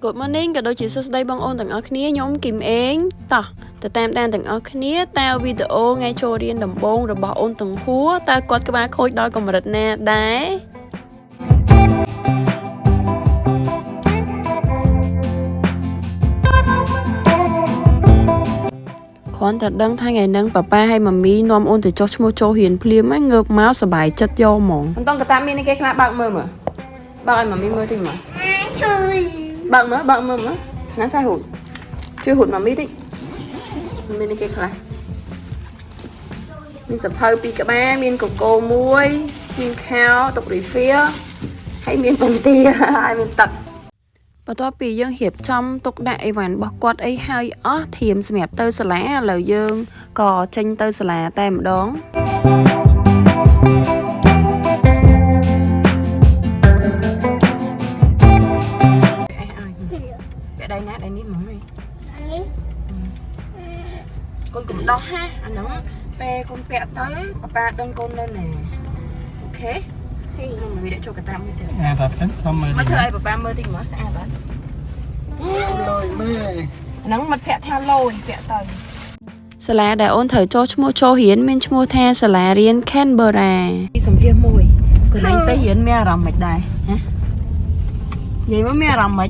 Good morning ក៏ដូចជាសួស្តីបងអូនទាំងអស់គ្នាខ្ញុំគឹមអេងតោះទៅតាមដានទាំងអស់គ្នាតើវីដេអូថ្ងៃចូលរៀនដំបូងរបស់អូនតុងហួរតើគាត់ក្បាលខូចដល់កម្រិតណាដែរ គ្រាន់តែដឹងថាថ្ងៃហ្នឹងប៉ាប៉ាហើយម៉ាមីនាំអូនទៅចុះឈ្មោះចូលរៀនភ្លាមហ្នឹងងើបមកសប្បាយចិត្តយកហ្មង មិនតង់កតាមានអីគេខ្លះបើកមើលមើលបើកឲ្យម៉ាមីមើលតិចមើលបើកមើលបើកមើលមើលណាសាយហ៊ូតជួយហ៊ូតម៉ាមីតិចមានអីគេខ្លះមានសភៅពីរក្បាលមានកូកូមួយមានខោទុក refill ហើយមានពងទាហើយមានទឹក បន្ទាប់ពីយើងរៀបចំទុកដាក់អីវ៉ាន់របស់គាត់អីហើយអស់ធៀមសម្រាប់ទៅសាលាឥឡូវយើងក៏ចេញទៅសាលាតែម្ដង អេឲ្យពាក់ដៃណាដៃនេះហ្មងឯងកូនកុំដោះហាអាហ្នឹងពេលកូនពាក់ទៅប៉ាប៉ាដឹងកូននៅណា okay នឹងម៉ាមីដាក់ចូលកតាមួយទៀត អាតាផ្សិនមើល មកធ្វើឲ្យប៉ាប៉ាមើលតិចមកស្អាតអត់ លយមើល ហ្នឹងមិត្តភក្តិថាលយពាក់ទៅ សាលាដែលអូនត្រូវចុះឈ្មោះចូលរៀនមានឈ្មោះថាសាលារៀន Canberra ពីសម្ភាសមួយកន្លែងទៅរៀនមានអារម្មណ៍មិនដែរហ៎និយាយមកមានអារម្មណ៍មិន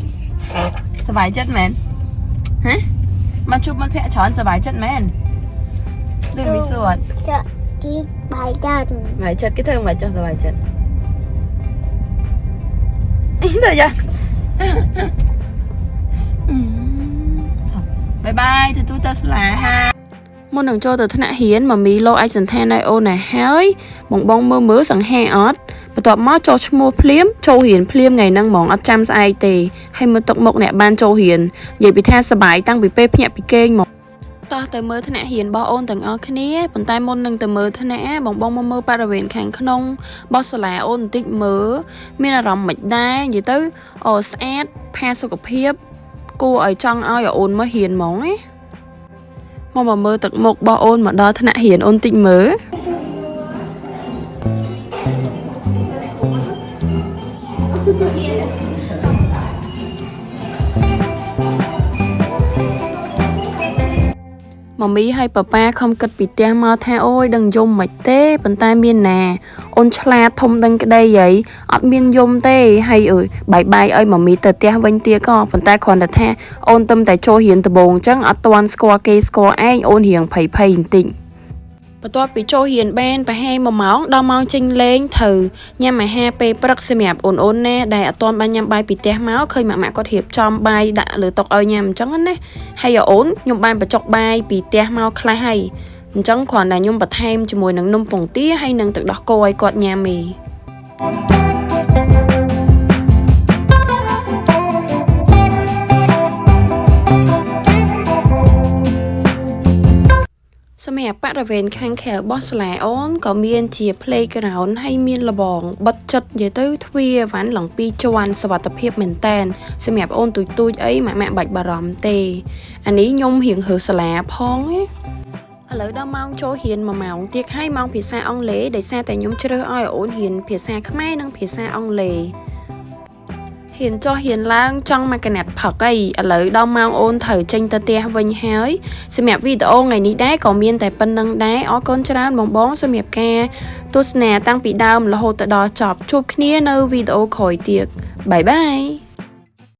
សប្បាយចិត្តមែនហ៎មកជួបមិត្តភក្តិច្រើនសប្បាយចិត្តមែនលឺមីសួរ ចាគីបាយដល់ សប្បាយចិត្តគេធ្វើមិនចុះសប្បាយចិត្តអីទៅយ៉ាង bye bye ទទួលទៅសាលាហា មុននឹងចូលទៅថ្នាក់រៀនម៉ាមីលោកឯកសន្តានឲ្យអូនណាហើយបងបងមើលមើលសង្ហាអត់បន្ទាប់មកចុះឈ្មោះភ្លាមចូលរៀនភ្លាមថ្ងៃហ្នឹងហ្មងអត់ចាំស្អែកទេហើយមើលទឹកមុខអ្នកបានចូលរៀននិយាយពីថាសប្បាយតាំងពីពេលភ្ញាក់ពីគេងមកតោះទៅមើលថ្នាក់រៀនរបស់អូនទាំងអស់គ្នាប៉ុន្តែមុននឹងទៅមើលថ្នាក់បងបងមកមើលបរិវេណខាងក្នុងរបស់សាលាអូនបន្តិចមើលមានអារម្មណ៍មិនដែរនិយាយទៅអូស្អាតផាសុកភាពគួរឲ្យចង់ឲ្យអូនមករៀនហ្មងណា មកមកមើលទឹកមុខរបស់អូនមកដល់ថ្នាក់រៀនអូនតិចមើលម៉ាមីហើយប៉ាប៉ាខំគិតពីផ្ទះមកថាអូយដឹងយំមិនទេប៉ុន្តែមានណាអូនឆ្លាតធំដឹងក្តីហីអត់មានយំទេហើយអើយ bye bye ឲ្យម៉ាមីទៅផ្ទះវិញទៀតក៏ប៉ុន្តែគ្រាន់តែថាអូនទឹមតែចូលរៀនដំបូងអញ្ចឹងអត់ទាន់ស្គាល់គេស្គាល់ឯងអូនរៀងភ័យភ័យបន្តិចបន្ទាប់ពីចូលរៀនបានប្រហែល1ម៉ោងដល់ម៉ោងចេញលេងត្រូវញ៉ាំអាហារពេលព្រឹកសម្រាប់អូនអូនណាដែលអត់ទាន់បានញ៉ាំបាយពីផ្ទះមកឃើញម៉ាក់ម៉ាក់គាត់រៀបចំបាយដាក់លើតុឲ្យញ៉ាំអញ្ចឹងណាហើយអូនខ្ញុំបានបញ្ចុកបាយពីផ្ទះមកខ្លះហើយអញ្ចឹងគ្រាន់តែខ្ញុំបន្ថែមជាមួយនឹងនំពងទាហើយនឹងទឹកដោះគោឲ្យគាត់ញ៉ាំឯង សម្រាប់បរិវេណខាងក្រៅរបស់សាលាអូនក៏មានជា playground ហើយមានលបងបិទចិត្តនិយាយទៅទ្វារវ៉ាន់ឡើងពីរជាន់សុវត្ថិភាពមែនតែនសម្រាប់អូនទូចទូចៗអីម៉ាក់ម៉ាក់បាច់បារម្ភទេអានេះខ្ញុំរៀងរើសសាលាផងណាឥឡូវដល់ម៉ោងចូលរៀន1ម៉ោងទៀតហើយម៉ោងភាសាអង់គ្លេសដោយសារតែខ្ញុំជ្រើសឲ្យអូនរៀនភាសាខ្មែរនិងភាសាអង់គ្លេស ហ៊ានចុះហ៊ានឡើងចង់មកកណាត់ផឹកអីឥឡូវដល់ម៉ោងអូនត្រូវចេញទៅផ្ទះវិញហើយសម្រាប់វីដេអូថ្ងៃនេះដែរក៏មានតែប៉ុណ្្នឹងដែរអរគុណច្រើនបងបងសម្រាប់ការទស្សនាតាំងពីដើមរហូតទៅដល់ចប់ជួបគ្នានៅវីដេអូក្រោយទៀត bye bye.